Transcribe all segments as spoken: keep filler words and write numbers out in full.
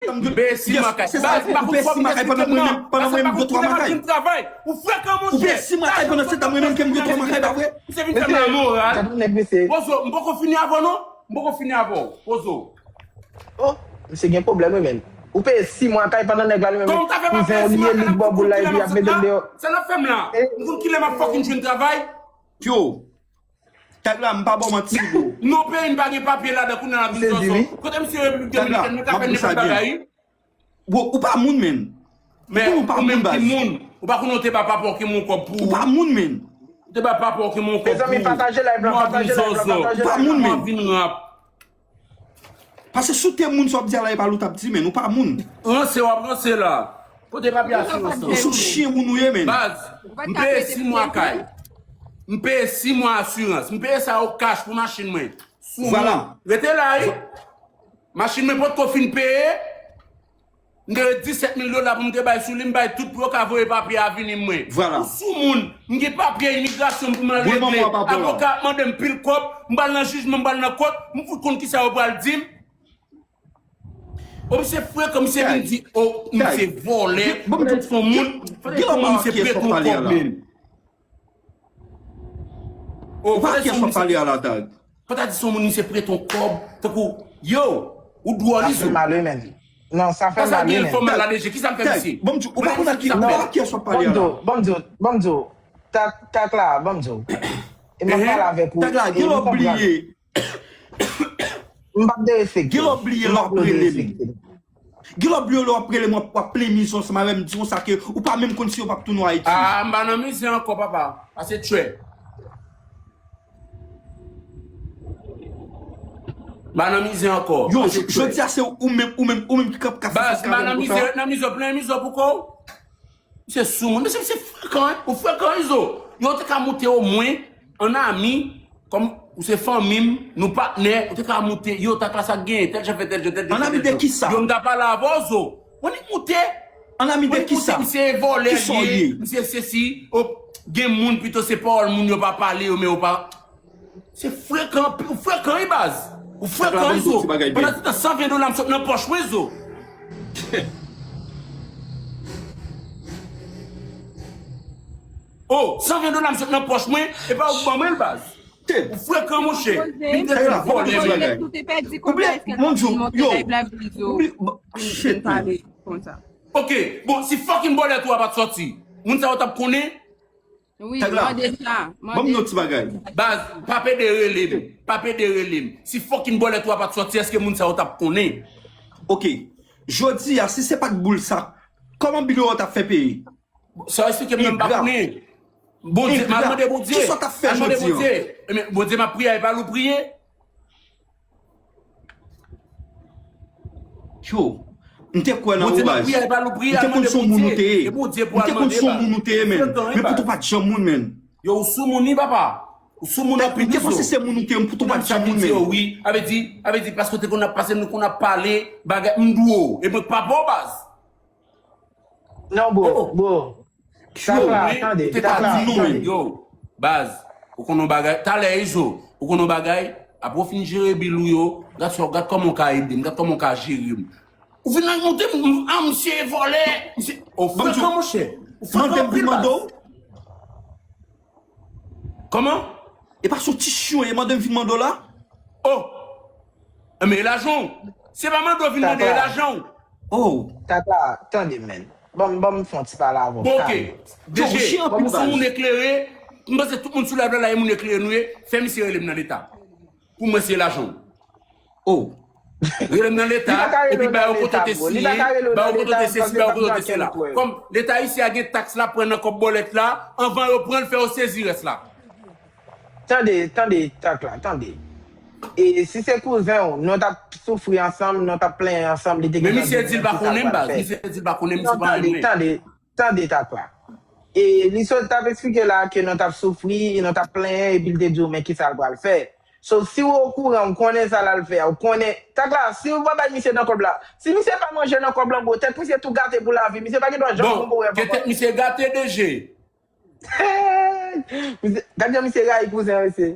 M peye sis mwa kay. Baz, m pa konn kòb nan sistèm nan. Pandan mwen menm gen twa mwa kay. Ou frekan, monchè. Ou peye sis mwa kay pandan se tan mwen menm ke m gen twa mwa kay, pa vre? Misye vin fè m lamoral. Pozo, m poko fini avè w non. M poko fini avè w. Pozo. Oh, misye gen pwoblèm wi menn. Ou peye sis mwa kay pandan nèg la li menm kouzen w li ye, li bò boul la epi ap mete l deyò. Sa n ap fè m la? M konn kilè m ap fucking jwenn travay? Yo, tag la, m pa ba w manti bro. Non peyi m pa gen papye ladan kounye a vin zozo. Kote misye Repiblik Dominikèn, nou ka fè nenpòt bagay wi. Bro, ou pa moun menn. Men ou pa moun baz. Ou pa konnen ou te ba papa w ki moun kòb pou ou. Ou pa moun menn. Ou te ba papa w ki moun kòb pou ou. Mezanmi pataje live la, pataje live la, pataje live la. Ou pa moun menn. Vin rap. Paske si w te moun sa w ap di a la e pa l ou t ap di menn, ou pa moun. Ranse w ap ranse la. Kote papye asirans lan? Ou se yon chyen moun ou ye menn. Baz, m peye sis mwa kay. M peye sis mwa asirans. M peye sa yo cash pou machin mwen. Sou mwen. Rete la wi. Machin mwen potko fin peye. M te gen disèt mil dola pou m te bay sou li, m bay tout pou yo ka voye papye a vini mwen. Ou sou moun, m gen papye imigrasyon pou m al regle. Avoka ap mande m pil kòb, m pral nan jijman, m pral nan kòt, m fout konn kisa yo pral di m. O misye frekan, misye vin di, o misye vòlè, misye son moun, fòk misye prete yon kòb menm. O pa kè chòp pale a la tag. Fò ta di se yon moun misye prete yon kòb, tankou, yo, ou dwòl izo. Sa fè mal wi menn. Non, sa fè mal wi menn. Fò m al la deje, kisa m fè misye? Bon, m di w, ou pa konn ak ki, ou pa ak ki chòp pale a la. Bon, m di w, bon, m di w, bon, m di w, tag, tag la, bon, m di w. E m ap pale avèk ou. Tag la, gen lè w bliye. M p ap derespekte. Gen lè w bliye lè w ap rele m. Gen lè w bliye lè w ap rele m, w ap plen mizon ansanm avè m, di konsa ke ou pa menm konn si yo p ap tounen Ayiti. Ah, m pa nan mizè ankò, papa. Pase tchwè. M pa nan mizè ankò. Yo, jodi a se ou menm, ou menm, ou menm ki ka fè sa. Baz, m pa nan mizè, nan mizè, plen mizè pou kò w. Misye sou moun. Mesye, misye frekan, hein? Ou frekan, Izo. Yo te ka moute omwen, an ami, kòm ou se fanmi m, nou patnè, ou te ka moute, yo, ta klas ak genyen, tèl jan fè tèl jan, tèl jan fè tèl jan. An ami de kisa? Yo, m ta pale avè w, Zo. Annik moute. An ami de kisa? Misye vòlè l ye, misye sesi, o, gen moun pito se pawòl moun yo pa pale yo, men yo pa. Se frekan, ou frekan wi baz. Ou frekan wi Zo. Pandan ti tan san ven dola m sot nan pòch mwen Zo. Oh, san ven dola m sot nan pòch mwen, e pa ou k ban mwen l baz. Ou frekan monchè. Li te vin vòlè mwen. Ou te pèdi konbyen eske l pa fin monte live la vin Zo. Shit man. Ok, bon, si fucking bòlèt ou a pa t sòti, moun sa yo t ap konnen. Wi, mande sa. Ban m yon ti bagay. Baz, pa pede rele m. Pa pede rele m. Si fucking bòlèt ou a pa t sòti, èske moun sa yo t ap konnen? Ok. Jodi a, si se pa t boul sa, kòman bilewo t ap fè peye? Sa w eksplike m nan, m pa konnen. Bondye, m al mande Bondye. Kisa w t ap fè jodi a? Ebyen, Bondye m ap priye a, e pa l ou priye? Yo, m te kwè nan ou baz. M te konn se yon moun ou te ye. M te konn se yon moun ou te ye, menn. Men poutan w pa t janm moun, menn. Yo, ou sou moun wi, papa. Ou sou moun anpil wi. M te panse se moun ou te ye, men poutan w pa t janm moun, menn. Wi, a vle di, a vle di, paske w te konn ap pase, nou konn ap pale, bagay, m dwe w. E mwen k papa w, baz. Non, bro, bro. Takla, tande, takla, tande. Yo, baz, ou konn yon bagay, talè Izo, ou konn yon bagay, apre w fin jere bil ou yo, gad sa, gad kòman w ka ede m, gad kòman w ka jere m. Ou vin al monte m, ah, misye vòlè, misye, ou frekan, monchè. Ou frekan anpil, baz. Kòman? E pa se yon ti chyon ye mande m vin mande w la? Oh! Enben, e lajan w. Se pa mande w vin mande, e lajan w. Oh! Takla, tande, menn. Ban m, ban m fè yon ti pale avè w. Bon, ok. D J, kòm ou se yon moun eklere, m panse tout moun sou live la, la, e moun eklere nou ye, fè misye rele m nan leta. Pou mwen, se lajan w. Oh! Rele m nan leta, epi ba yo kote w te siyen, ba yo kote w te sesi, ba yo kote w te sela. Kòm leta isi a gen taks l ap pran nan kòb bòlèt la, anvan yo pran l, fè yo sezi rès la. Tande, tande, Takla, tande. E si se kouzen w, nou t ap soufri ansanm, nou t ap plenyen ansanm, li te gentan di w men kisa l pral fè. Misye di l pa konnen m, baz. Misye di l pa konnen m, se pa mwen. Tande, tande, tande, Takla. E li sot t ap eksplike la ke nou t ap soufri, nou t ap plenyen, epi l te di w men kisa l pral fè. So, si w okouran, w konnen sa l al fè a, w konnen. Takla, si w pa bay misye nan kòb la, si misye pa manje nan kòb lan, bro, tèt misye tou gate pou lavi, misye pa gen dwa janm gon bon rèv ankò. Bon, ke tèt misye gate, D J. Gad jan misye rayi kouzen an, mesye.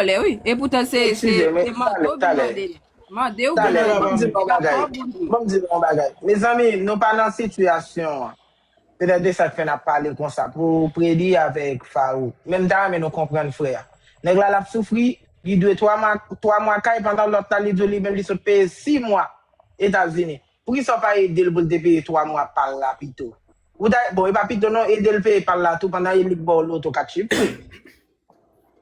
vòlè, wi. E poutan se, se, se mande w vin mande. Mande w vin mande. Ban m di nou yon bagay. Ban m di nou yon bagay. Mezanmi, nou pa nan sitiyasyon an. Petèt de sa k fè n ap pale konsa pou Predi avèk Farouk. Men m ta renmen nou konprann frè a. Nèg la, l ap soufri, li dwe twa mwa, twa mwa kay, pandan lòt la, li di w li menm li sot peye sis mwa Etazini. Poukisa w pa ede l pou l te peye twa mwa pa l la pito? Ou ta, bon, e pa pito non, ede l peye pa l la tou pandan e li k ba w loto kat chif.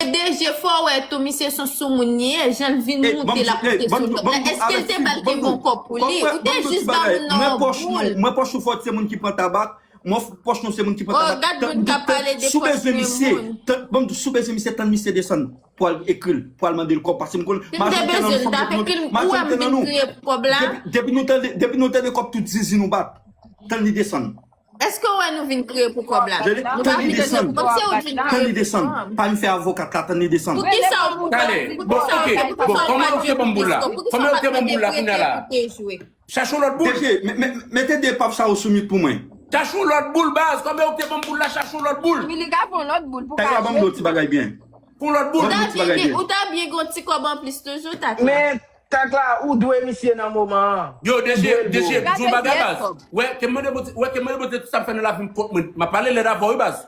D G, fò w wè tou, misye se yon soumoun li ye, jan l vin moute l ap moute sou lòt la. Èske l te pral gen bon kòb pou li? Ou te jis ba moun nan yon boul. Mwen pòch nou, mwen pòch nou fò se moun ki pran tabak, mwen pòch nou se moun ki pran tabak. Oh, gad moun k ap pale de pòch moun. Ban m di w, si w bezwen misye, tann misye desann pou al ekri l, pou al mande l kòb, paske m konn majorite nan nou, m ap ekri l, ou wè m vin kriye pou kòb la. Depi, depi nou tande, depi nou tande kòb tout zizin nou bat, tann li desann. Èske w wè nou vin kriye pou kòb la? Nou pa vin kriye pou kòb, se ou k vin kriye pou kòb. Tann li desann. Pa vin fè avokat la, tann li desann. Poukisa ou, poukisa ou, poukisa ou pa di pou kòb la? Poukisa ou pa mande pou kòb la? Chache yon lòt boul. D J, mete de pap sa yo sou mute pou mwen. Chache yon lòt boul, baz. Kòman ou te ban m boul la, chache yon lòt boul. Wi, li ka fè yon lòt boul pou ka jwe. Tayla, ban m di yon ti bagay byen. Fè yon lòt boul. Ou ta byen gen, ou ta byen gen yon ti kòb anplis toujou, Tayla. Men, Tayla, ou dwe misye nan moman an. Yo, D J, D J, di yon bagay, baz. Wè, ke m mande Bondye, wè, ke m mande Bondye tout sa m fè nan lavi m kont mwen. M ap pale lèd avè w, wi, baz.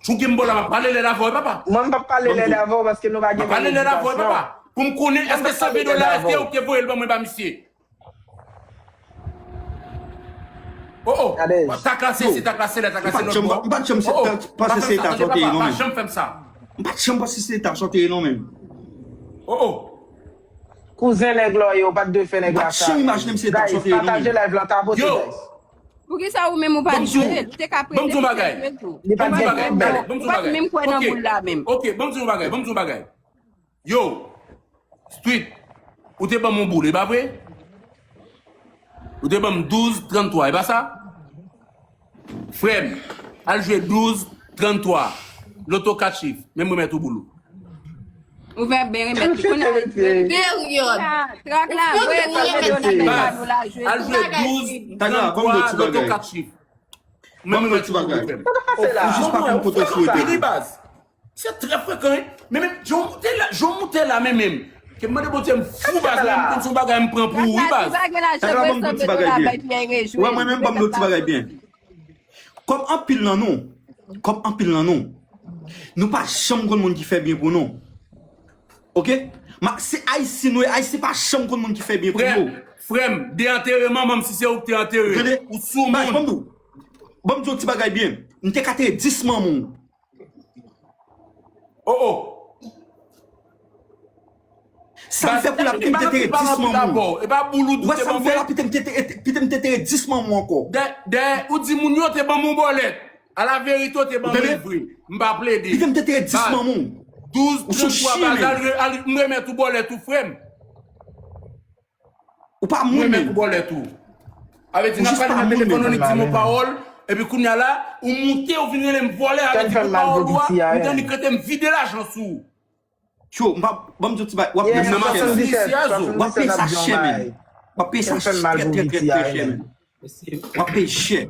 Jou ke m ba w la, m ap pale lèd avè w, wi, papa. Mwen, m p ap pale lèd avè w paske nou pa gen menm edikasyon. M ap pale lèd avè w, wi, papa. Pou m konnen èske san ven dola, èske ou te voye l ban mwen ba misye? Oh, oh. Tayla se, se, Tayla se lè, Tayla se lòt bò. M pa t janm panse se eta sa w te ye non, menm. Pa janm fè m sa. M pa t janm panse se eta sa w te ye non, menm. Oh, oh. Kouzen nèg la w ye, ou pa t dwe fè nèg la sa. M pa t janm imajine m se eta sa w te ye non, menm. Guys, pataje live la, tapote, guys. Poukisa ou menm ou pa t jwe l? Ou te ka prete misye jwe tou. Li pa t gen kòb. Ou pa t menm kwè nan boul la menm. Ok, ban m di yon bagay, ban m di yon bagay. Yo, Street, ou te ban m yon boul, e pa vre? Ou te ban m douz trannntwa, e pa sa? Frè m, al jwe douz trannntwa, loto kat chif, men m remèt ou boul ou. Ou fè byen remèt li. Kounye a, peryòd. Trak la vre, ou fè byen remèt li. Baz, al jwe douz trannntwa, loto kat chif. Men mwen ti bagay. Ou jis pa konn kote w foure tèt ou. Se trè frekan, wi. Men menm, jan w moute la, jan w moute la, men menm. Ke m mande Bondye m fou, baz, men m konn se yon bagay m pran pou ou, wi, baz. Tayla, ban m di yon ti bagay byen. Wè, mwen menm, ban m di yon ti bagay byen. Kòm anpil nan nou, kòm anpil nan nou, nou pa janm konn moun ki fè byen pou nou. Ok? Se Ayisyen nou ye, Ayisyen pa janm konn moun ki fè byen pou yo. Frè m, de antere manman m, si se ou ki te antere, ou sou moun. Ban m di w, ban m di w yon ti bagay byen. M te ka te dis manman w. Oh, oh. Sa m fè pou la, pite m te tere dis manman w. Ou wè sa m fè la, pite m te tere dis manman w ankò. Dèyè, ou di moun yo te ban m yon bòlèt. A la verite, ou te ban mwen vre. M pa plede. Pite m te tere dis manman w. Douz trannntwa, baz, al, al, m remèt ou bòlèt ou, frè m. Ou pa moun menm. Ou jis pa moun menm. Ou pa moun menm. Avè di, n ap pale nan telefòn, ou nik di m yon pawòl, epi kounye a la, ou moute, ou vin rele m vòlè, avè di pou pawòl ou a, m te annik rete m vide lajan sou ou. Tyo, m pa, ban m di w ti bagay, w ap peye sa chè, man. W ap peye sa chè, man. W ap peye sa chè, trè, trè, trè, trè chè, man. W ap peye chè.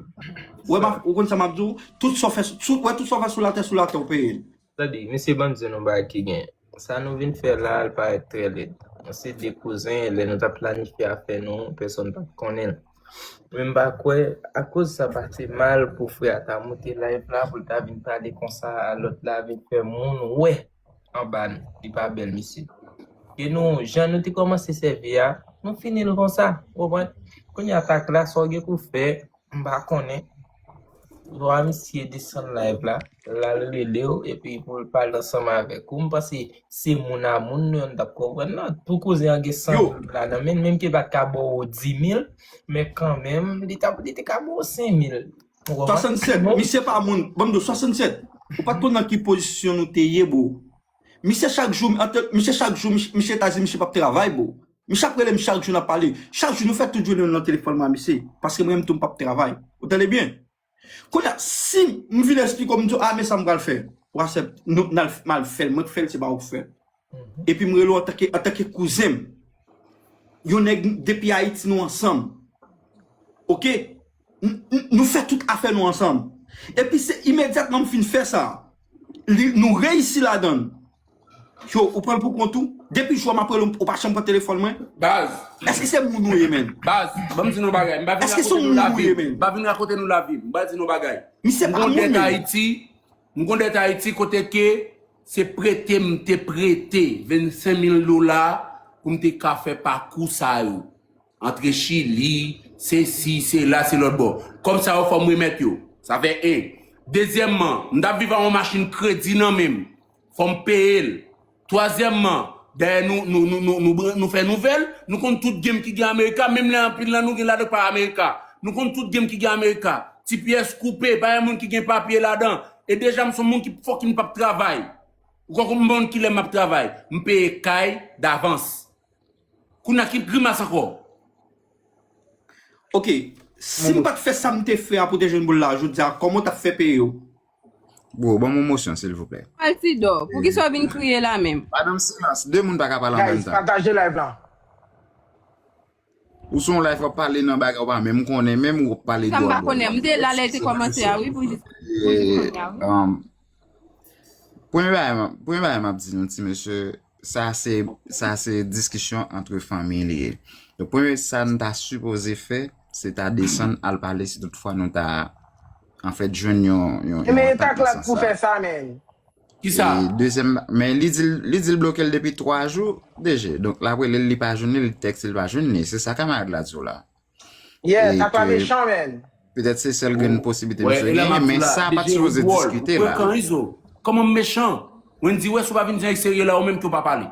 Ou wè, ou konn sa m ap di w? Tout sa w fè, tout, wè, tout sa w fè sou latè, sou latè, w peye l. Tande, mesye, ban m di nou bagay ki gen. Sa nou vin fè la, l parèt trè lèd. Nou se de kouzen, lè nou t ap planifye afè nou, pèsonn pa t konnen l. Men m pa kwè, akoz sa pase mal pou frè a ta moute live la, pou l ta vin pale konsa, lòt la vin fè moun wè anba n, li pa bèl, mesye. E nou, jan nou te kòmanse sèvi a, nou fini l konsa, ou konprann? Kounye a, atak la, sa w gen pou fè, m pa konnen. Lwa misye desann live la, l al rele w, epi pou l pale ansanm avèk ou, m panse se moun a moun nou, n t ap konprann la. Pou kouzen an gen san mil ladan, menm, menm ke l pa t ka ba w di mil, men kanmenm, li t ap, li te ka ba w senk mil. Ou konprann? Swasannsèt, misye pa moun, ban m di w, swasannsèt. Ou pa t konn nan ki pozisyon nou te ye, bro. Misye chak jou, ant, misye chak jou, misye, misye ta di misye p ap travay, bro. Misye ap rele m chak jou n ap pale. Chak jou nou fè tout jounen nou nan telefòn mwen a misye. Paske mwen menm tou m p ap travay. Ou tande byen? Kounye a, si m vin esplike w, m di w, a, men sa m pral fè. W a sèp, nou, n al, m al fè l, mwen k fè l, se pa ou k fè l. Epi m rele w antanke, antanke kouzen m. Yon nèg depi Ayiti, nou ansanm. Oke? N, n, nou fè tout afè nou ansanm. Epi se imedyatman m fin fè sa, li, nou reyisi ladan l. Yo, ou pran l pou kont ou? Depi jou a m ap rele w, ou pa janm pran telefòn mwen? Baz. Èske se moun ou ye, menn? Baz, ban m di nou bagay. M pa vin rakonte nou lavi m. M pa vin rakonte nou lavi m. M pa di nou bagay. Misye pa moun, menn. M gon dèt Ayiti, m gon dèt Ayiti kote ke se prete m te prete vennsenk mil dola pou m te ka fè pakou sa yo. Antre Chili, sesi, sela, se lòt bò. Kòb sa yo fò m remèt yo. Sa fè en. Dezyèmman, m t ap viv ak yon machin kredi nan men m. Fò m peye l. Twazyèmman, dayè nou, nou, nou, nou, nou, nou fè nouvèl, nou konn tout game ki gen Amerika, menm lè anpil nan nou gen ladan k pa Amerika. Nou konn tout game ki gen Amerika. Ti pyès koupe, pa gen moun ki gen papye ladan. E deja m se yon moun ki fucking p ap travay. Ou konprann m pa konn kilè m ap travay. M peye kay davans. Kounye a ki grimas ankò? Oke, si m pa t fè sa m te fè a pou te jwenn boul la, jodi a, kòman w t ap fè peye yo? Bro, ban m yon mosyon, silvouplè. Altidor, poukisa w vin kriye la menm? Madanm, silans. De moun pa ka pale an menm tan. Guys, pataje live la. Ou sou yon live w ap pale nan bagay ou pa menm konnen, menm ou ap pale dwòl. Sa m pa konnen, m te la lè l te kòmanse a, wi, pou jis, pou jis kounye a, wi. Premye bagay, premye bagay m ap di nou, ti mesye, sa se, sa se diskisyon antre fanmi li ye. Donk, premye sa n ta sipoze fè, se ta desann al pale si toutfwa nou ta, anfèt, jwenn yon, yon, yon antant nan sans sa. Kisa? E dezyèm, men li di l, li di l bloke l depi twa jou, D G. Donk, l ap rele l, li pa jwenn li, li tèkse l, li pa jwenn li. Se sa kamarad la di w la. Yeah, sa pa mechan, menn. Petèt se sèl grenn posiblite misye genyen, men sa pa t sipoze diskite la. Kòman m mechan? Wendy, wè si w pa vin di an eksterye la, ou menm tou pa pale.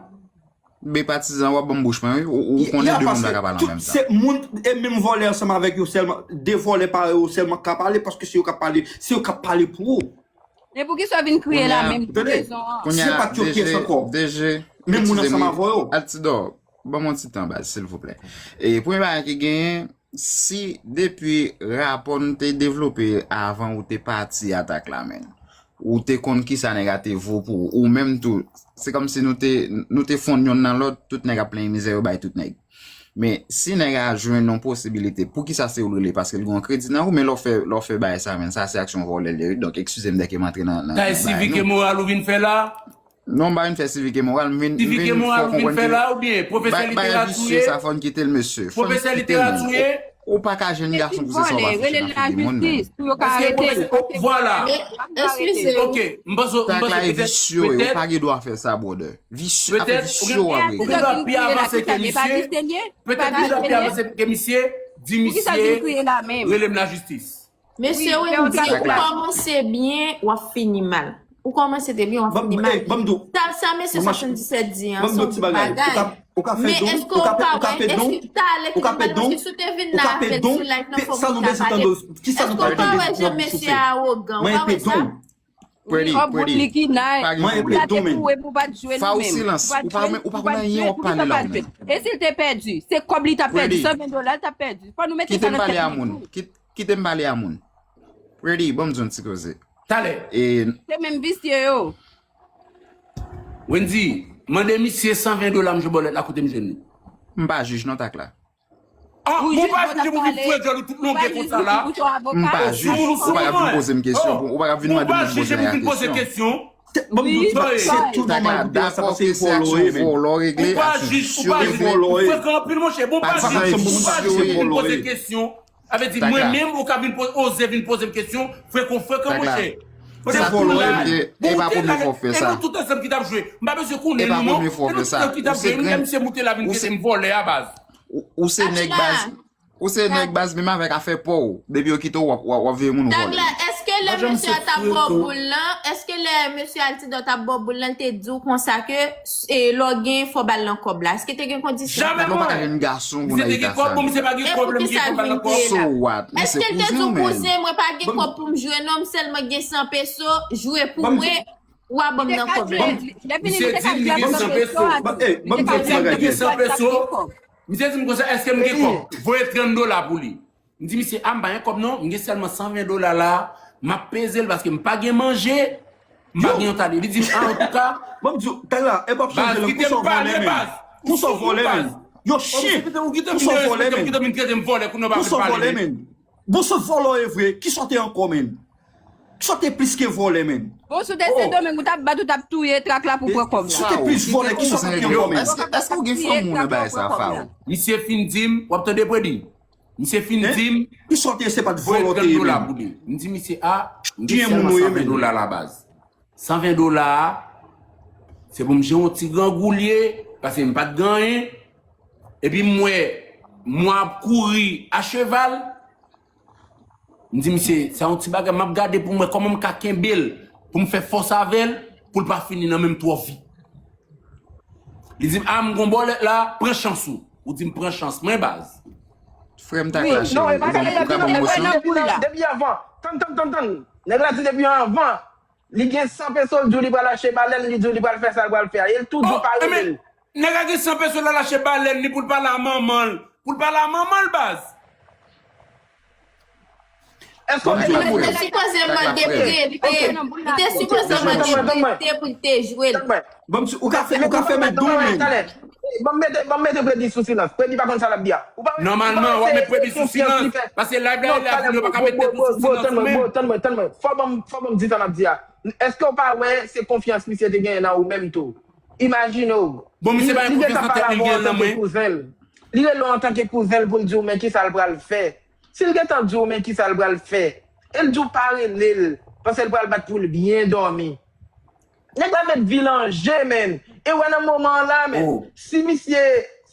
Men patizan, w ap ban m bouch mwen, wi. Ou, ou konnen de moun pa ka pale an menm tan. Se moun, e menm vòlè ansanm avèk yo sèlman, de vòlè parèy yo sèlman k ka pale, paske se yo k ap pale, se yo k ap pale pou ou. Men poukisa w vin kriye la menm pou rezon an? Se pa t yon pyès ankò. Menm moun ansanm avè yo. Altidor, ban m yon ti tan, baz, silvouplè. E premye bagay ki genyen, si depi rapò n te devlope avan ou te pati atak la, menn, ou te konn kisa nèg a te vo pou ou, ou menm tou, se kòmsi nou te, nou te fonn yonn nan lòt, tout nèg ap plenyen mizè yo bay tout nèg. Men, si nèg a jwenn yon posibilite, poukisa se ou l rele? Paske l gen yon kredi nan ou, men lè w fè, lè w fè bagay sa, menn, sa se aksyon vòlè l ye, wi. Donk, eskize m dèke m antre nan, nan, nan bagay nou. Sivik e moral ou vin fè la? Non, m pa vin fè sivik e moral, m vin, m vin fè w konprann ke bagay visye sa, fò n kite l, mesye. Fò n kite l, menn. Ou, ou pa ka jwenn gason kouzin sa w pa fouche nan figi moun, menn. Pou yo ka arete l. Vwala. Eskize. Ok, m panse, m panse petèt, visye, ou pa gen dwa fè sa, brother. Visye, afè visye w ap regle. Petèt ou gen dwa pi avanse ke misye. Petèt ou gen dwa pi avanse ke misye. Di misye, rele m lajistis. Mesye Wendy, ou kòmanse byen, w ap fini mal. Ou kòmanse te byen, w ap fini mal. Sa, sa mesye swasanndiset di an, se yon bout bagay. Men èske w pa wè, èske talè ki te pale, paske si w te vin la avè l sou live nan fò moun ta pale, èske w pa wè jan mesye a awogan? Ou pa wè sa? Pretty, Pretty, pa gen pwoblèm. Sa te pou e pou w pa t jwe nou menm. Ou pa konn anyen w ap pale la ou menm. E si l te pèdi? Se kòb li t ap pèdi, san ven dola l t ap pèdi. Fò nou mete sa nan tèt nou tou. Kite m pale a moun. Pretty, ban m di yon ti koze. Talè. Se menm visye yo. Wendy, Mande misye san ven dola m jwe bòlèt la kote m jwenn li. M pa jij non, Takla. Ah, ou pa jij pou vin fwe djòl ou tout longe konsa la. M pa jij. Ou pa ka vin poze m kesyon. Ou pa ka vin mande m poze m kesyon. Bon, se tou nan mal ou te a, sa pa se vòlò ye menm. Ou pa jij, ou pa jij. Ou frekan anpil, monchè. Bon, ou pa jij, ou pa jij pou vin poze kesyon. Sa vle di, mwen menm, ou ka vin oze vin poze m kesyon, frekan, frekan, monchè. Sa vòlò ye. E pa premye fwa w fè sa. Nou tout ansanm ki t ap jwe. M pa bezwen konnen nou non. E nou tout ki t ap jwe. M wè misye moute la vin trete m vòlè a baz. Ou se nèg baz. Ou se nèg baz menm avèk afè pa w. Depi yo kite w, w ap veye moun vòlè. Tagla, èske lè mesye a t ap ba w boul lan, èske lè mesye Altidor t ap ba w boul lan, l te di w konsa ke lè w gen fò w ba l nan kòb la? Èske te gen kondisyon? Jamè mwen. Ou pa ka jwenn gason pou nan eta sa. Bon, misye pa gen kòb, lè m gen fò m ba l nan kòb. So what? Misye kouzen w menm. Èske l te di w kouzen, mwen pa gen kòb pou m jwe non, m sèlman gen san peso, jwe pou mwen. Wa ban m nan kòb la. Misye di m li gen san peso. Misye di m li gen san peso. Misye di m konsa, èske m gen kòb? Voye trant dola pou li. M di misye, a m pa gen kòb non, m gen sèlman san ven dola la. M ap peze l paske m pa gen manje. M pa gen yon tade. Li di m, a, antouka. Ban m di w, Tagla, e p ap chanje lang. Pou sa w vòlè menm. Pou sa w vòlè menm. Yo chen. Pou sa w vòlè menm. Pou sa w vòlè menm. Bon, se vòlò e vre. Kisa w te ankò, menn? Kisa w te plis ke vòlè, menn? Bon, si w te Sendomeng, ou t ap bat, ou t ap touye Trak la pou pran kòb la. Si w te plis vòlè, kisa w t ap fè ankò, menn? Èske w gen fanm ou nan bagay sa, Fao? Misye fin di m, w ap tande Predi? Misye fin di m, Kisa w te ye, se pa t vòlò w te ye, menn? M di misye, a, m gen sèlman san ven dola la baz. San ven dola a, se pou m jere yon ti grangou l ye, paske m pa t gen anyen. Epi m wè mwa ap kouri a cheval. M di misye, sa yon ti bagay, m ap gade pou m wè kòman m ka kenbe l, pou m fè fòs avè l, pou l pa fini nan men m twò vit. Li di m, a, m gon bòlèt la, pran chans ou. Ou di m pran chans mwen, baz. Frè m, Tagla cheri, ou ban m pwomosyon. Depi anvan, tann, tann, tann, tann. Nèg la di depi anvan, li gen san peso, l di w li pral achte balèn, li di w li pral fè sa l pral fè a. E l tou di w pa rele l. Nèg la gen san peso, l al achte balèn li pou l pale a manman l. Pou l pale a manman l, baz. Èske w te sipoze mande prete? Li te sipoze mande prete pou l te jwe l. Ou ka fè, ou ka fè men dou men. Ban m mete, ban m mete Predi sou silans. Predi pa konn sa l ap di a. Nòmalman, w ap met Predi sou silans. Paske live la, live, nou pa ka met tèt nou sou silans ou menm. Tann mwen, tann mwen. Fò ban m, fò ban m di sa m ap di a. Èske w pa wè se konfyans misye te genyen nan ou menm tou? Imajine w. Bon, misye pa gen konfyans nan tèt li, li genyen nan mwen. Li rele w antanke kouzen l pou l di w men kisa l pral fè. Si l gentan di w men kisa l pral fè, e l di w pa rele l, paske l pral bat pou l byen dòmi. Nèg la met vi l an je, menn. E w wè nan moman an la, menn, si misye,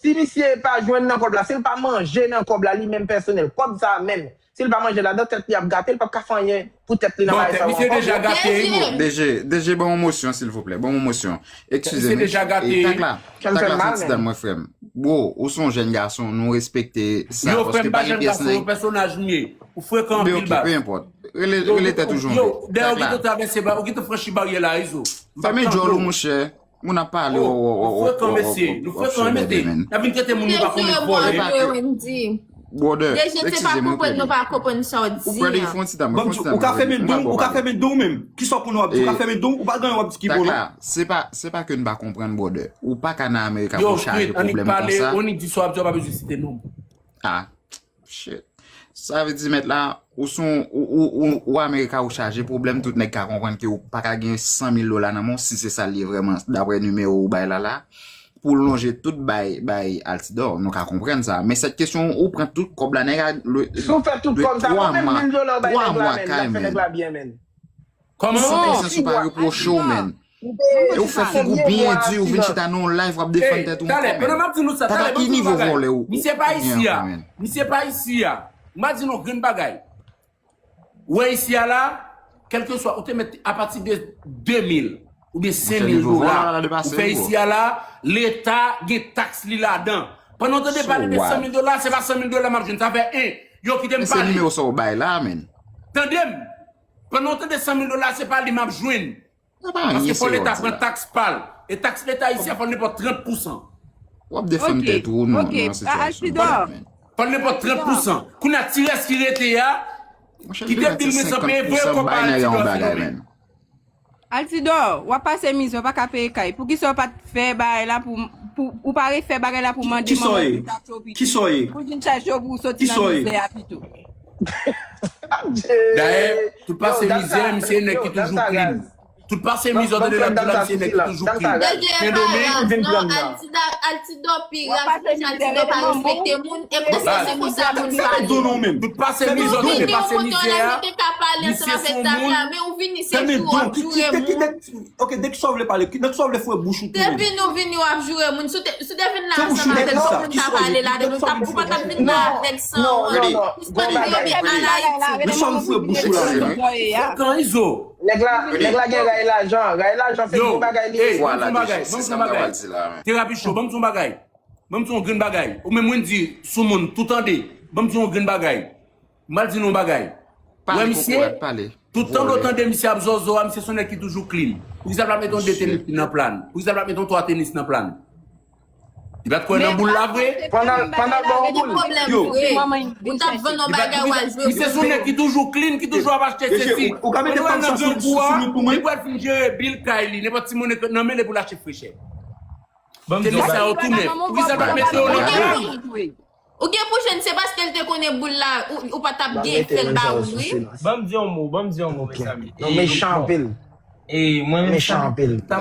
si misye pa jwenn nan kòb la, si l pa manje nan kòb la, li menm pèsonèl, kòb sa a menm, si l pa manje ladan, tèt li ap gate, l p ap ka fè anyen pou tèt li nan bagay sa yo ankò, bro. Tèt misye deja gate, bro. DG, DG, ban m yon mosyon, silvouplè, ban m yon mosyon. Eskize m. Tagla, Tagla, fè ti dan mwen, frè m. Bro, ou se yon jèn gason, nou respekte sa, paske pa gen pyès nèg. Pèsonaj m ye. Ou frekan anpil, baz. Pe enpòt. Rele, rele tèt ou jan w vle. Dèyè ou gentan travèse ba, ou gentan franchi baryè la, Izo. Fèmen djòl ou, monchè. Moun ap pale, w, w, w, w, w, w ap sou bòde, menn. N ap vin trete moun nou pa konnen vòlè. Brother, eskize m, ou predi. Ou predi, fè yon ti tan, fè yon ti tan. Ou ka fèmen dou m, ou ka fèmen dou w menm. Kisa w konnen w ap di? Ou ka fèmen dou w, ou pa gen anyen w ap di ki bon non. Se pa, se pa ke n pa konprann, brother. Ou pa ka nan Amerika pou chaje pwoblèm konsa. Yo, annik pale, annik di sa w ap di, w pa bezwen site non m. Ah. Shit. Sa vle di, mèt la, ou se yon, ou, ou, ou, ou Amerika, ou chaje pwoblèm, tout nèg ka konprann ke ou pa ka gen san mil dola nan men w, si se sa l ye vrèman, daprè nimewo ou bay la la, pou w lonje tout bay, bay Altidor, nou ka konprann sa. Men sèt kesyon, ou pran tout kòb la, nèg la, le, Si w fè tout kòb sa, mwen menm mil dola w bay nèg la, menn, l ap fè nèg la byen, menn. Kòman? San pèsans ou pa repwoche w, menn. E ou fè figi w byen di, ou vin chita nan yon live, w ap defann tèt ou ankò, menn. Tata, ki nivo vòlè ou? Misye pa isi a. Misye pa isi a. M a di nou grenn bagay. Ou wè isi a la, kèlkeswa, ou te met apati de de mil oubyen senk mil dola, ou fè isi a la, Leta gen taks li ladan. Pandan w tande pale de san mil dola, se pa san mil dola m ap jwenn, sa fè en. Yo kite m pale. Se nimewo sa w bay la, menn. Tande m. Pandan w tande san mil dola, se pa li m ap jwenn. Paske fò Leta pran taks pa l. E taks Leta isi a fò l nenpòt trant pousan. W ap defann tèt ou, non, nan sitiyasyon. Fò l nenpòt trant pousan. Kounye a, ti rès ki rete a, kite bil mwen san peye, voye kòb ba Altidor, silvouplè. Altidor, w ap pase mizè, w pa ka peye kay. Poukisa w pa t fè bagay la pou, pou ou pa refè bagay la pou mande manman vin chache w pito? Pou vin chache w pou w soti nan mizè a pito. Dayè, tout pase mizè, misye nèg ki toujou clean. Tout pase mizè, tande l ap di la, misye nèg ki toujou clean. Sendomeng, Altidor pi ras, Altidor pa respekte moun, e konsa se konsa moun pale. Tout pase mizè, tande pase mizè a. Misye se yon moun. Fèmen don, kite, kite, kite, ok, de kisa w vle pale, nan kisa w vle foure bouch ou tounen? Depi nou vin, w ap joure moun. Si w te, si w te vin la ansanm avèk lòt moun k ap pale la, nou t ap, ou pa t ap vin la avèk san w an. Sispann rele an Ayiti. Men sa w foure bouch ou la menm? Kan Izo. Nèg la, nèg la gen ray lajan, ray lajan se gwo bagay li ye. Vwala, de jis se sa m ta pral di la. Terapi cho, ban m di yon bagay. Ban m di yon grenn bagay. Ou menm mwen di sou moun, tou tande. Ban m di yon grenn bagay. M pral di nou yon bagay. Ou wè misye, tout tan w tande misye ap zòzò a, misye se yon nèg ki toujou clean. Poukisa l pa mete yon de tenis nan pla l? Poukisa l pa mete yon twa tenis nan pla l? Li pa t kwè nan boul la vre? Pandan l ba w boul. Yo. Ou t ap vann yon bagay w al jwe. Misye se yon nèg ki toujou clean, ki toujou ap achte sesi. Ou ka mete pann sa sou nou pou mwen? Li pral fin jere bil kay li, nenpòt ti moun nan men li pou l achte frechè. Tenis sa yo tou nèf. Poukisa l pa t mete yo nan pla l? Ou gen pou jwenn, se paske l te konnen boul la, ou pa t ap gen fè l ba ou wi. Ban m di yon mo, ban m di yon mo, mezanmi. Nou mechan anpil. E mwen menm sa m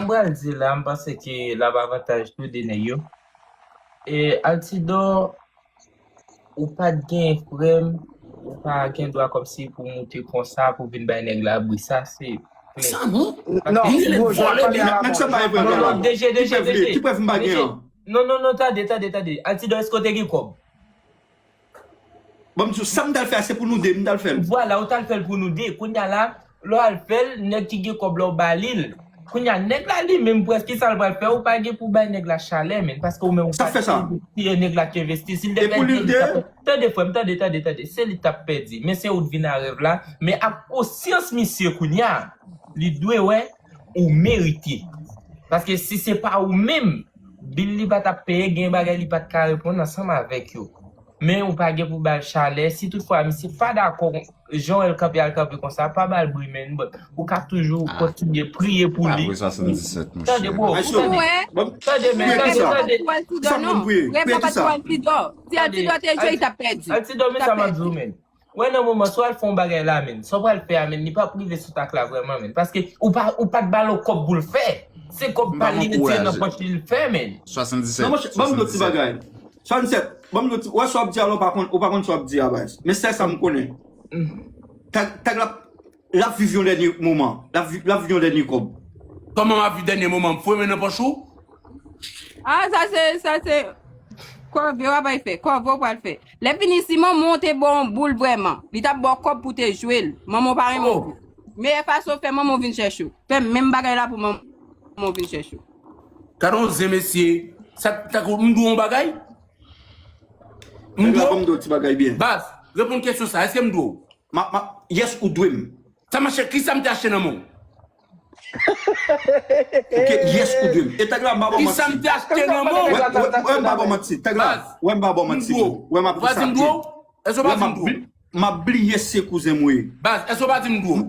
pral di la, m panse ke l ap avantaj tou de nèg yo. E Altidor, ou pa t gen frè m, ou pa gen dwa kòmsi pou moute konsa, pou vin bay nèg la bri, sa se plen. Sa non? Non, DG, DG, DG. Non, non, non, tande, tande, tande. Altidor, èske w te gen kòb? Ban m di w, sa m t al fè a, se pou nou de m t al fè l. Vwala, ou t al fè l pou nou de. Kounye a la, lè w al fè l, nèg ki gen kòb la, ou ba li l. Kounye a, nèg la li menm, prèske sa l pral fè, ou pa gen pou bay nèg la chalè, menn, paske ou menm ou pa t envesti, e nèg la k envesti. Si l te fè l de, tande, frè m, tande, tande, tande, se li t ap pèdi. Men se ou t vin a rèv la, men ak konsyans misye kounye a, li dwe wè ou merite. Paske si se pa ou menm, bil li pa t ap peye, gen bagay li pa t ka reponn ansanm avèk yo. Men ou pa gen pou ba l chalè. Si toutfwa misye pa dakò, jan w wè l kanpe al kanpe konsa, pa ba l bri menn, but ou ka toujou kontinye priye pou li. Tande bro, tande, tande men, tande, tande. Altidor, non. Frè m pa t wè Altidor. Si Altidor te jwe, li t ap pèdi. Altidor, men sa m ap di w menn. Wè nan moman, si w al fè yon bagay la menn, sa w pral fè a menn, li p ap rive sou tak la vrèman menn. Paske ou pa, ou pa t ba l yon kòb pou l fè. Se kòb pa l li retire nan pòch li, li fè menn. Non, monchè, ban m di w ti bagay. Swansèt, ban m di w ti, wè sa w ap di a la, ou pa konn, ou pa konn sa w ap di a, baz. Men sèl sa m konnen. Tag, tag la, l ap viv yon dènye moman. L ap vi-, l ap viv yon dènye kòb. Kòman m ap viv dènye moman? M foure men nan pòch ou? Ah, sa se, sa se. Kòve w ap al fè. Kòve w pral fè. Lè fini, si manman w te ba w yon boul vrèman, li t ap ba w kòb pou w te jwe l. Manman w pa renmen yon boul. Meyè fason w fè manman w vin chèche w. Fè menm bagay la pou manman w vin chèche w. Gade yon zen mesye. Sa tankou m dwe w yon bagay? M dwe w? Baz, reponn kesyon sa. Èske m dwe w? Yes, ou dwe m. Sa mache, kisa m te achte nan men w? Ok, yes, ou dwe m. E tag la, m pa ba w manti. Kisa m te achte nan men w? Wè, wè, wè, m pa ba w manti. Tag la, wè, m pa ba w manti. Wè, m ap di sa byen. Èske w pa di m dwe w? M ap bliye si se kouzen m ou ye. Baz, èske w pa di m dwe w?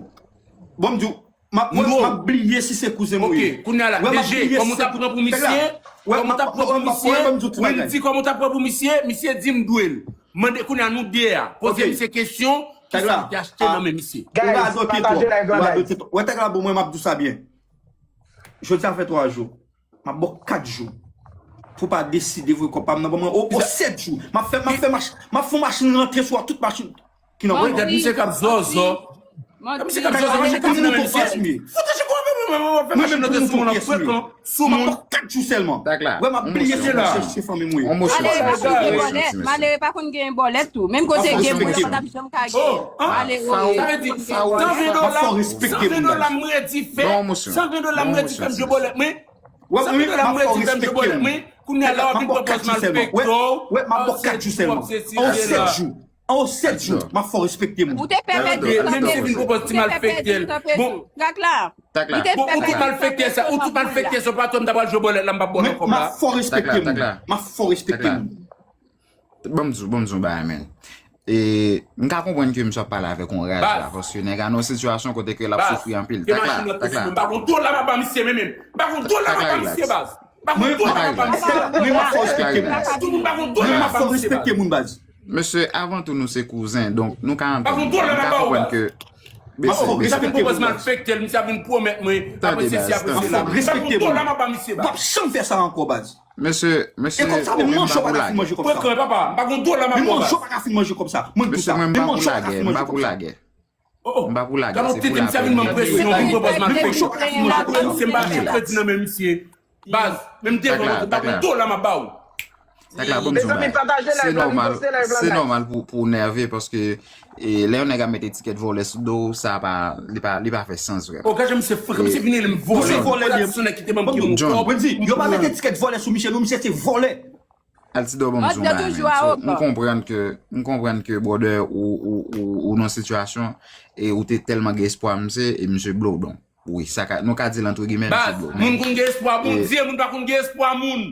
Bon, m di w, m ap, m ap bliye si se kouzen m ou ye. Ok, kounye a la, DG, kòm ou t ap pran pou misye, kòm ou t ap pran pou misye, Wendy, kòm ou t ap pran pou misye, misye di m dwe l. Mande kounye a nou de a. Poze misye kesyon, kisa m te achte nan men misye. Guys, pataje live la, guys. Wè tag la, bon, mwen, m ap di w sa byen. Jodi a fè twa jou. M ap ba w kat jou. Pou w pa deside voye kòb pa m nan ban mwen. O, o sèt jou. M ap fè, m ap fè mach-, m ap fè yon machin rantre sou tout machin ki nan men w. Gad misye k ap zòzò. Gad misye k ap zòzò, misye k ap nan men misye. Fout chiko avè mwen, mwen, mwen fè machin rantre sou moun an frekan. Sou moun. M ap ba w kat jou sèlman. Wè, m ap bliye si se, se fanmi m ou ye. Ale, m ap gen bòlèt. Malere pa konn gen bòlèt tou. Menm kote gen bòlèt, pa t ap janm ka gen. Malere. Sa vle di, san ven dola, san ven dola m redi fè, san ven dola m redi fè m jwe bòlèt mwen. Sa vle di la m redi fè m jwe bòlèt mwen, kounye a la w ap vin pran pòz malfektè w. Wè, m ap ba w kat jou sèlman. An w sèt jou. An w sèt jou, m ap fè w respekte moun. Ou te pèmèt li kanpe sou. Ou te pèmèt li kanpe sou. Gad la. Bon, ou tout malfektè sa, ou tout malfektè sa, w pa t wè m ta pral jwe bòlèt la, m p ap ba w nan kòb la. M ap fè w respekte moun. M ap fè w respekte moun. Ban m di w, ban m di w yon bagay, menn. E m ka konprann ke misye ap pale avèk yon raj la, paske nèg a nan yon sitiyasyon kote ke l ap soufri anpil. Takla, Takla. M pa gon dola m ap ba misye menm. M pa gon dola m ap ba misye, baz. M pa gon dola m ap ba misye. Mwen, m ap fè w respekte moun. Tout moun pa gon dola m ap ba misye, baz. Mesye, avan tou, nou se kouzen, donk nou ka antann. M pa gon dola m ap ba w, baz. Mesye, mesye. Sa vin pran baz malfektè l, misye ap vin pwomèt mwen, apre sesi, apre sela. M pa gon dola m ap ba misye, baz. Ou p ap janm fè sa ankò, baz. Mesye, mesye, e kòmsa, menm manje w pa ka fin manje kòmsa. Frekan, papa, m pa gon dola m ap ba w, baz. Menm manje w pa ka fin manje kòmsa. Mwen, m di w sa. Menm manje w pa ka fin manje kòmsa. Oh, oh. M pa pou lagè, se pou lapè. Gade yon tete, misye vin ban m presyon, vin pran baz malfektè. Misye, m pa achte kredi nan men misye. Baz, menm devan w, m pa gon dola m ap ba w. Takla, bon, mezanmi, pataje live la, vin poste live la, nice. Se nòmal pou, pou w nève, paske, e, lè yon nèg ap met etikèt vòlè sou do w, sa pa, li pa, li pa fè sans, vrèman. Oh, gade misye frekan, misye vin rele m vòlè. Vòlè, vòlè, se yon nèg ki te ban m kòb. Mwen di, yo pa met etikèt vòlè sou misye, non, misye se vòlè. Altidor, ban m di yon bagay, menn. So, m konprann ke, m konprann ke, brother, ou, ou, ou, ou nan sitiyasyon, e ou te tèlman gen espwa misye, e misye blow w. Donk, wi, sa ka, nou ka di l antre gimè, misye blow w. Baz, moun konn gen espwa Bondye, moun pa konn gen espwa moun.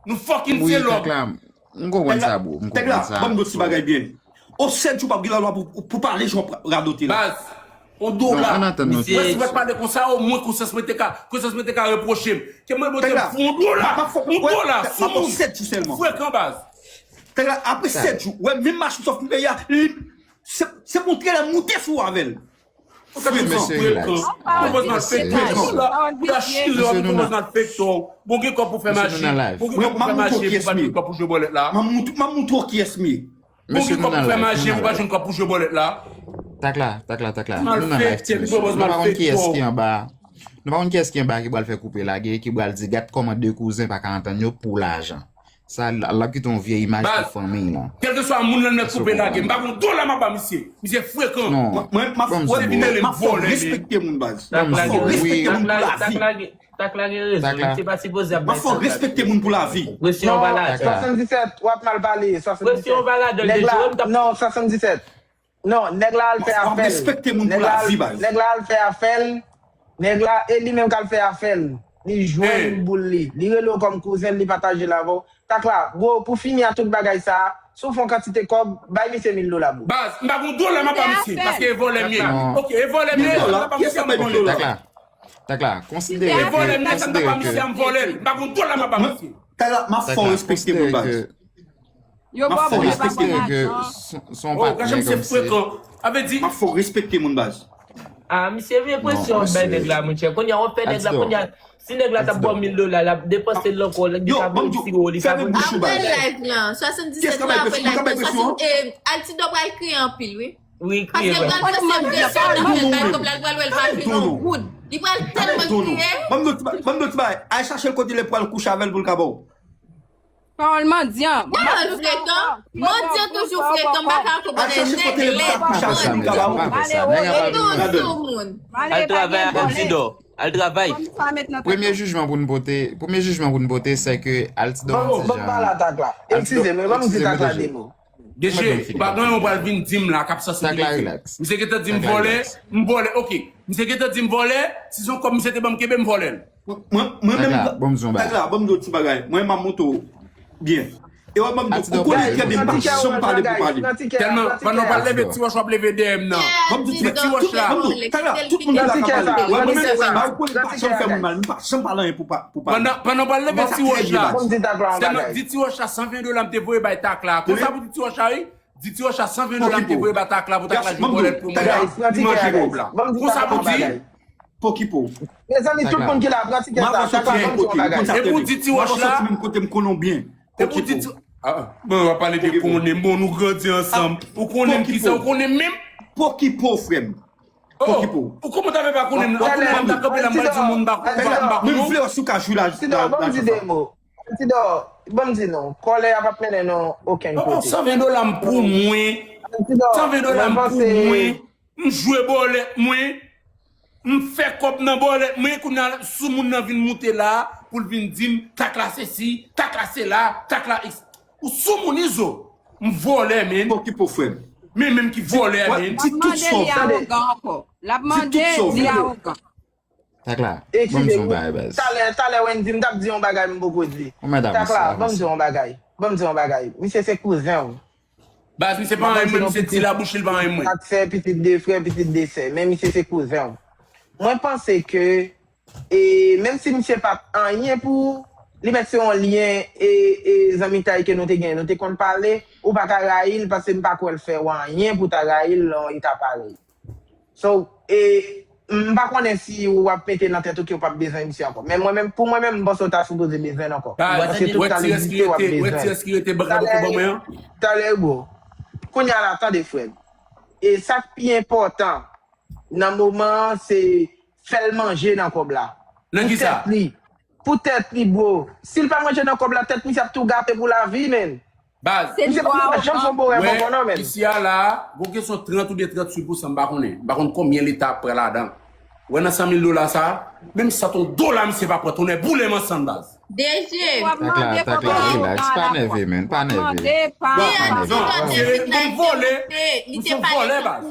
Nou fucking se lòk. Wi, Takla, m konprann sa, bro. M konprann sa. Ban m di yon ti bagay byen. O sèt jou, w p ap gen lalwa pou, pou pale jan w radote la. Baz, yon dola. Non, ann antann nou. Misye, si mwen t pale konsa, omwen konsyans mwen te ka, konsyans mwen te ka repwoche m. Ke mwen, Bondye, m fè yon dola. Yon dola sou moun. Frekan, baz. Tèk la, apre sèt jou, wè, menm machin sòf peyi a, li, se, se pou trelè moute sou avè l. Frekan, frekan. Ou konprann malfektè. Ou ta chire, ou konprann malfektè. Bon, gen kòb pou fè maji. Bon, gen kòb pou fè maji, pou pa gen kòb pou jwe bòlèt la. M ap moutre w kiyès m ye. Mesye, nou nan live, nou nan live. Takla, takla, takla. Nou nan live, ti mesye. Nou pa konn kiyès ki anba. Nou pa konn kiyès ki anba ki pral fè koupe lage, ki pral di, "Gad kòman de kouzen pa ka antann yo pou lajan." Sa, l ap kite yon vye imaj pou fanmi la. Kèlkeswa moun nan nèt koupe lage, m pa gon dola m ap ba misye. Misye frekan. Non. Mwen, m ap fè w respekte moun, baz. M ap fè w respekte moun pou lavi. Takla gen rezon, li te pa sipoze ap bay sa. M ap fè w respekte moun pou lavi. Presyon pa ladan. Swasanndisèt, w ap mal pale. Presyon pa ladan, l te jwe m t ap. Non, swasanndisèt. Non, nèg la al fè afè l. W ap respekte moun pou lavi, baz. Nèg la al fè afè l. Nèg la, e li menm k al fè afè l. Li jwenn boul li. Li rele w kòm kouzen l, li pataje l avè w. Takla, bro, pou fini a tout bagay sa a, si w fè yon kantite kòb, bay misye mil dola, bro. Baz, m pa gon dola m ap ba misye, paske e vòlè m ye. Ok, e vòlè m ye, m ap ba misye mil dola. Takla, takla, konsidere ke, konsidere ke. E vòlè m ye, sa m ta ba misye a, m vòlè l. M pa gon dola m ap ba misye. Takla, m ap fè w respekte moun, baz. Yo ba w pou yo pa konn lajan. M ap fè w respekte moun, baz. Ah, misye vye presyon w ap bay nèg la, monchè. Kounye a, w ap fè nèg la, kounye a, si nèg la t ap ba w mil dola, l ap depanse l ankò, li ka vin tire w, li ka vin. Apre live lan, swasanndisèt mil apre live lan, Altidor pral kriye anpil, wi. Wi, kriye. Paske l pral fè presyon nan fè l bay kòb la, l pral wè l pa jwenn yon goud. Li pral tèlman kriye. Ban m di w ti bagay, al chache l kote l pral kouche avè l pou l ka ba w. Pawòl mandyan. Tèlman frekan. Mandyan toujou frekan, m pa ka konprann nèg lèd, mandyan. Li toujou sou moun. Al travay ak Altidor. Al travay. Premye jijman pou n pote, premye jijman pou n pote, se ke Altidor di jan. Ban m pale a Takla. Eskize m, ban m di Takla de mo. D J, pa gen yon pral vin di m la k ap sanse. Misye gentan di m vòlè, m vòlè, ok. Misye gentan di m vòlè, si se yon kòb misye te ban m kenbe, m vòlè l. Mwen, mwen menm, Takla, ban m di w ti bagay. Mwen, m ap montre w byen. E wè, ban m di w, ou konnen trè byen, m pa janm pale pou pale. Tèlman, pandan w pral leve ti wòch, w ap leve dèyè m nan. Ban m di w ti bagay, tout moun, Takla, tout moun ki la ka pale. Wè, mwen menm, ou konnen m pa janm fè moun mal, m pa janm pale anyen pou pa, pou pale. Pandan, pandan w pral leve ti wòch la, tèlman di ti wòch la san ven dola m te voye bay Takla. Konsa pou di ti wòch la, wi. Di ti wòch la san ven dola m te voye bay Takla pou Takla jwe bòlèt pou mwen, li manje kòb la. Konsa pou di. Pokipo. Mezanmi, tout moun ki la, pran tikèt sa. Takla, ban m di yon bagay. E pou di ti wòch la. Mwen soti menm kote m konnen w byen. E pou di ti, ah, bon, w ap pale de konnen, bon, nou grandi ansanm. Ou konnen m kisa, ou konnen m menm? Pokipo, frè m. Pokipo. Ou kòman w ta fè pa konnen m? Ou konnen m ta kanpe la, m pral di moun m pa konnen w. Mwen vle wè si w ka jwi la. Altidor, ban m di de mo. Altidor, ban m di nou, kòlè a p ap mennen nou okenn kote. San ven dola m pou mwen. San ven dola m pou mwen. M jwe bòlèt mwen. M fè kòb nan bòlèt mwen. Kounye a, sou moun nan vin moute la pou l vin di m, Takla sesi, Takla sela, Takla eks. Ou sou moun, Izo. M vòlè, menn. Pokipo, frè m. Men menm ki vòlè, menn. Di tout sa w vle. L ap mande li awogan ankò. L ap mande li awogan. Takla, ban m di yon bagay, baz. Talè, talè Wendy, m t ap di yon bagay m poko di. Takla, ban m di yon bagay. Ban m di yon bagay. Misye se kouzen w. Baz, misye pa anyen mwen, misye ti labouch li pa anyen mwen. Ak sè, pitit de frè, pitit de sè. Men misye se kouzen w. Mwen panse ke, e, menm si misye pa t anyen pou ou, li mèt se yon lyen e, e zanmitay ke nou te gen. Nou te konn pale, ou pa ka rayi l paske m pa kwè l fè w anyen pou ta rayi l nan yon eta parèy. So, e, m pa konnen si w ap mete nan tèt ou ke w p ap bezwen misye ankò. Men mwen menm, pou mwen menm, m panse w ta sipoze bezwen l ankò. Paske tout talè di ke w ap bezwen l. Talè, talè, bro. Kounye a la, tande, frè m. E sa k pi enpòtan nan moman an, se fè l manje nan kòb la. Pou tèt li. Pou tèt li, bro. Si l pa manje nan kòb la, tèt misye ap tou gate pou lavi, menn. Baz. Misye pa janm fè yon bon rèv ankò non, menn. Isi a la, gon kesyon trant oubyen tranntuit pousan, m pa konnen. M pa konn konbyen leta ap pran ladan. Ou wè nan san mil dola sa, menm si sa t on dola misye pa pran, tonnè boule m ansanm, baz. DG. Takla, takla, relax, pa nève, menn, pa nève. M vole, m se vole, baz.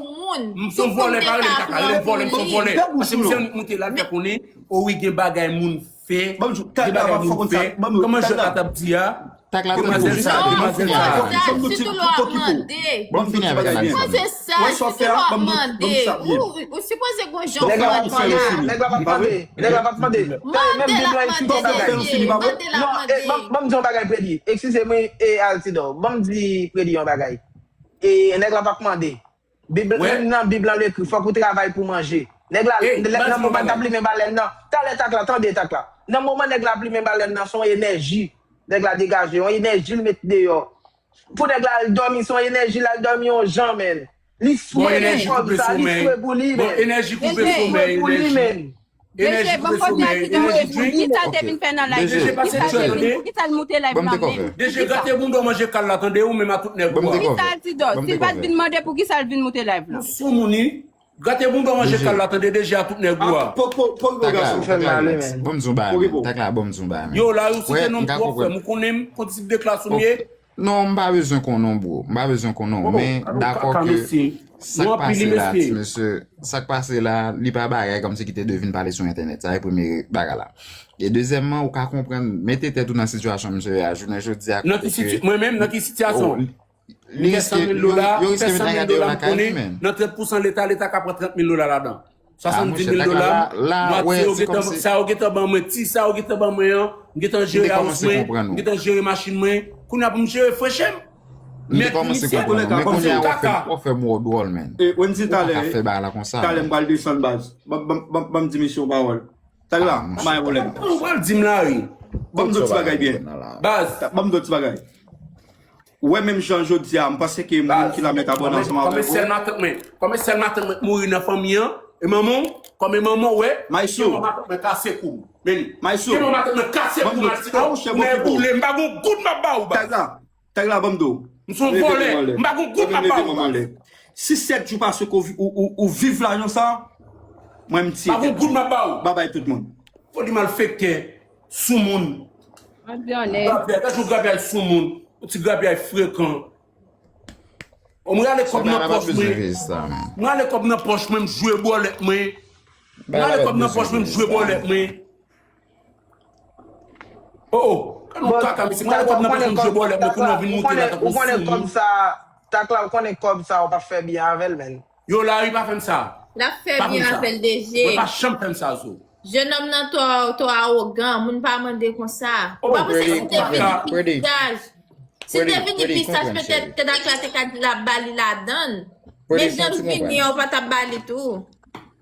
M se vole, pa rele m takla, rele m vole, m se vole. Paske misye moute la, l fè konnen, o wi, gen bagay moun fè, gen bagay moun fè. Kòman Jota t ap di a? Demwazèl sa, demwazèl sa. Sitou lè w ap mande. Ou sipoze sa, sitou lè w ap mande. Ou sipoze gon jan w mande. Nèg la p ap mande. Nèg la p ap mande. Mande l ap mande, DG. Mande l ap mande. Ban m di yon bagay, Predi. Eskize mwen, e Altidor. Ban m di Predi yon bagay. E nèg la p ap mande. Bib, menm nan Bib lan li ekri, fòk ou travay pou manje. Nèg la, nan moman l t ap limen balèn nan, talè takla, tande takla. Nan moman nèg la ap limen balèn nan, se yon enèji nèg la degaje, yon enèji l met deyò. Pou nèg la al dòmi, se yon enèji l al dòmi yon jan, menn. Li swe pou kòb sa, li swe pou li, menn. Enèji koupe somèy, enèji. Mesye, ban m poze Altidor kesyon. Kisa l te vin fè nan live la? Kisa l te vin, poukisa l moute live la menm? DG, gate bounda w manje kal la, tande, ou menm a tout nèg ou a. Poukisa Altidor? Si l pa t vin mande, poukisa l vin moute live la? Ou sou moun wi. Gate bounda w manje kal la, tande, DG a tout nèg ou a. Takla, ban m di yon bagay, menn. Takla, ban m di yon bagay, menn. Yo, la, ou site non m twòp, frè m, ou konnen m, konn tip de klas ou m ye. Non, m pa bezwen konnen w, bro. M pa bezwen konnen w. Men, dakò ke sa k pase la, ti mesye, sa k pase la, li pa bagay kòmsi ki te dwe vin pale sou entènèt. Sa se premye bagay la. E dezyèmman, ou ka konprann, mete tèt ou nan sitiyasyon misye ye a, jounen jodi a, kote ke... Mwen menm, nan ki sitiyasyon? Li riske, yo riske vin gade yo lakay li, menn. Nan trant pousan leta, leta ka pran trant mil dola ladan. Swasanndis mil dola, mwatye yo gentan, sa yo gentan ban mwen, ti sa yo gentan ban mwen an, m gentan jere house mwen, m gentan jere machin mwen. Kounye a pou m jere freche m. M te kòmanse konprann ou, men kounye a w ap fè m wè w dwòl, menn. Ou pa ka fè bagay la konsa, menn. Talè m pral desann, baz. Ban m di misye yon pawòl. Talè la, m pa gen pwoblèm. Ou pral di m la wi. Ban m di yon ti bagay byen. Baz. Ban m di yon ti bagay. Ou wè menm jan jodi a, m panse ke moun ki la mèt abòne ansanm avèk ou. Kòm e sèl matant mwen, kòm e sèl matant mwen k mouri nan fanmi an, e manman w, kòm e manman w, wè, Maestro, gen manman matant mwen kase kou m. Men li. Maestro, gen manman matant mwen kase kou m, Altidor, ou nèk boule, m pa gon goud m ap ba ou, baz. Tag la, tag la, ban m di w. M se yon vòlè, m pa gon goud m ap ba ou, baz. Si sèt jou pase ke ou, ou, ou viv lajan sa, mwen m tire tèt mwen. Pa gon goud m ap ba ou. Babay tout moun. Fò di malfektè, soumoun. Grapyay, gad yon grapyay soumoun, yon ti grapyay frekan. O, m rale kòb nan pòch mwen. M rale kòb nan pòch mwen, m jwe bòlèt mwen. M rale kòb nan pòch mwen, m jwe bòlèt mwen. O, o, gad yon kaka mesye, m rale kòb nan pòch mwen, m jwe bòlèt mwen, kounye a w vin moute la tankou soumoun. Takla, ou konnen kòb sa, ou p ap fè byen avè l, menn. Yo, Larry, pa fè m sa. L ap fè byen avè l, DG. Mwen pa janm fè m sa, zo. Jennonm nan twò, twò awogan, moun pa mande konsa. Ou pa panse si l te vini pi saj, si l te vini pi saj, petèt, petèt Takla te ka di l ap ba li ladan l. Men jan l vini an, ou pa t ap ba li tou.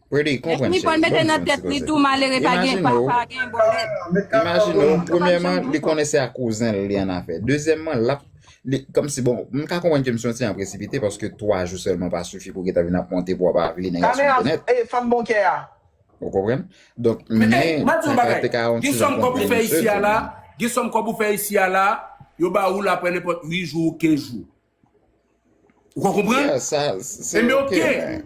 Predi, konprann, cheri. Li pral mete nan tèt li tou, malere pa gen, pa, pa gen bòlèt. Imajine w, premyèman, li konnen se ak kouzen l li annafè. Dezyèmman, l ap, li, kòmsi, bon, m ka konprann ke misye yon ti jan presipite, paske twa jou sèlman pa sifi pou gentan vin ap monte pou w ap avili nèg la sou entènèt. Kamera, e, fanm bon kè a. Ou konprann? Donk, men, sa ka te ka yon ti jan konprann misye tou. Gen sòm kòb ou fè isi a la, yo ba ou l apre nenpòt uit jou ou kenz jou. Ou ka konprann? Ebyen, oke.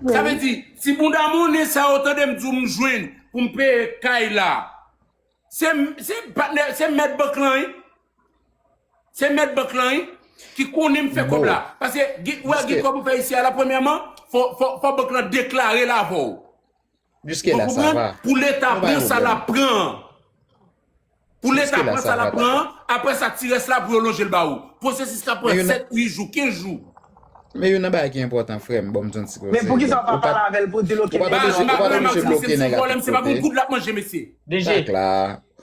Sa vle di, ti bounda monnen sa yo tande m di w m jwenn pou m peye kay la, se, se patnè, se mèt bank lan, wi. Se mèt bank lan, wi, ki konnen m fè kòb la. Paske, ou wè, gen kòb ou fè isi a la, premyèman, fò, fò, fò bank lan deklare l avè w. Ou konprann? Pou Leta pran sa l ap pran an. Pou Leta pran sa l ap pran an, apre sa, ti rès la pou yo lonje l ba ou. Pwosesis la pran sèt, uit jou, kenz jou. Men youn nan bagay ki enpòtan, frè m, ban m di yon ti koze. Men poukisa w pa pale avè l pou di l, ok, Ou pa ta oblije, ou pa ta oblije bloke nèg a tout kote. Se pa pou goud l ap manje, mesye. Sa klè.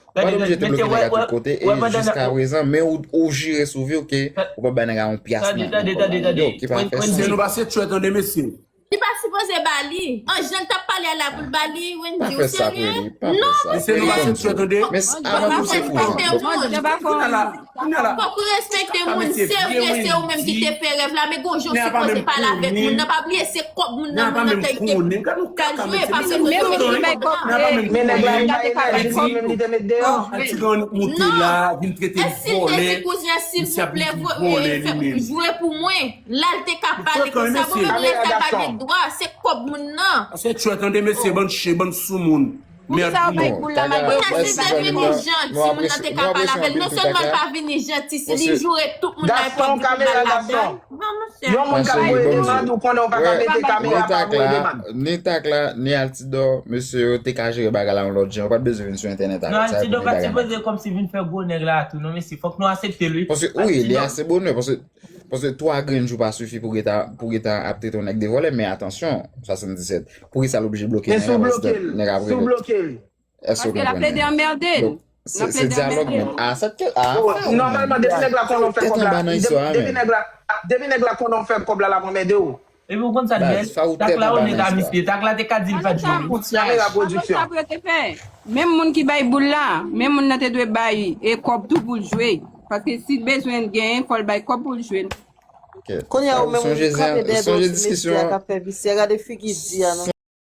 Ou pa ta oblije te bloke nèg a tout kote. E jiska prezan, men ou, ou jire sou vi w ke ou p ap bay nèg a yon pyas nan kòb la. Yo, ki pa fè sans. Mesye, nou pa se tchwè, tande, mesye. Li pa sipoze ba li. An jan l t ap pale a la pou l ba li, Wendy, ou serye? Non, mesye, nou pa se tchwè, tande. Men avan tou se fou. Kounye a la, kounye a la. Fòk ou respekte moun. Se vre, se ou menm ki te fè rèv la, men gon jan w sipoze pale avèk moun nan. Pa bliye, se kòb moun nan, moun nan te te pral jwe, pa sipoze. Men nèg la li bay enèji li menm li te met deyò. Ti grann moute la, vin trete m vòlè. Èske l te di kouzyen, silvouplè, jwe pou mwen? La l te ka pale konsa. Bon, men sa pa gen dwa, se kòb moun nan. Se tchwè, tande, mesye, bann chen, bann soumoun. Mèd pou nou. Kounye a si l te vini janti, moun nan te ka pale avè l. Non sèlman l pa vini janti, si li joure tout moun nan, epi tout moun nan ladan. Yon moun k ap voye demann, ou konnen w pa ka mete kamera pa voye demann. Ni Takla, ni Altidor, mesye yo te ka jere bagay la yon lòt jan. Yo pa t bezwen vin sou entènèt avèk sa. Yo konn bagay la. Kòmsi vin fè gwo nèg la tou, non, mesye, fòk nou aksepte l, wi. Paske, wi, li ase bonè, paske Paske twa grenn jou pa sifi pou gentan, pou gentan ap trete yon nèg de vòlè, men atansyon, swasanndisèt. Poukisa l oblije bloke nèg la, paske nèg ap rele? Èske w konprann? Paske l ap plede anmède l. Se dyalòg menm. A, sa k. A, nòmalman, depi nèg la konnen w fè kòb la, depi nèg la, depi nèg la konnen w fè kòb la, l ap anmède w. Epi w konn sa l fè? Takla onèt a misye. Takla te ka di l pa t jwe. Kamera pwodiksyon. Menm moun ki bay boul la, menm moun nan te dwe bay e kòb tou pou l jwe. Paske si l bezwen l genyen, fò l bay kòb pou l jwe. Kounye a ou menm ou kanpe dèyè do ti mesye a k ap fè visye a, gade figi di a non.